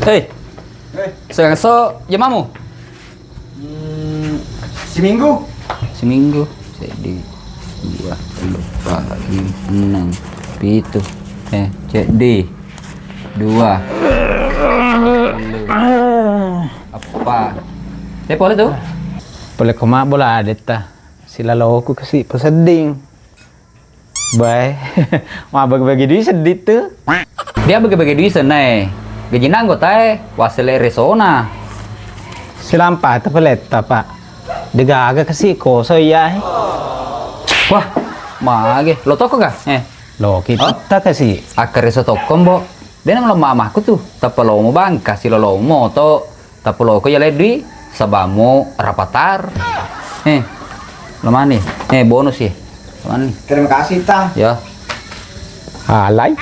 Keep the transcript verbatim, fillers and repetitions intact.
Hei, sekarang so jamamu? Hmm, seminggu. Seminggu. Seddi, dua, tellu, empat, lima, enam, pitu. Eh, seddi, dua, tellu, empat. Eh, boleh tuh? Boleh koma bola adetta. Silaloku kasi pesedding. Bae, mabbagi-bagi dui seddi tu. Dia bagi-bagi dui senna e. Gajinna anggota e, wassele resona. Silampa tapaletta, Pak. Degaga kasi koso iya e. Wah, mage. Lo toko ga? Eh. Lo kita kasi. Akkareso tokko, Mbok. Dena melo mamaku tu. Tappa lomo bangka, silolomo to. Tapoloko ya leddi, sabammu rapatar. Eh, lo mani. Eh, bonus ya. Lo mani. Terima kasih, Ta. Ya. Alai.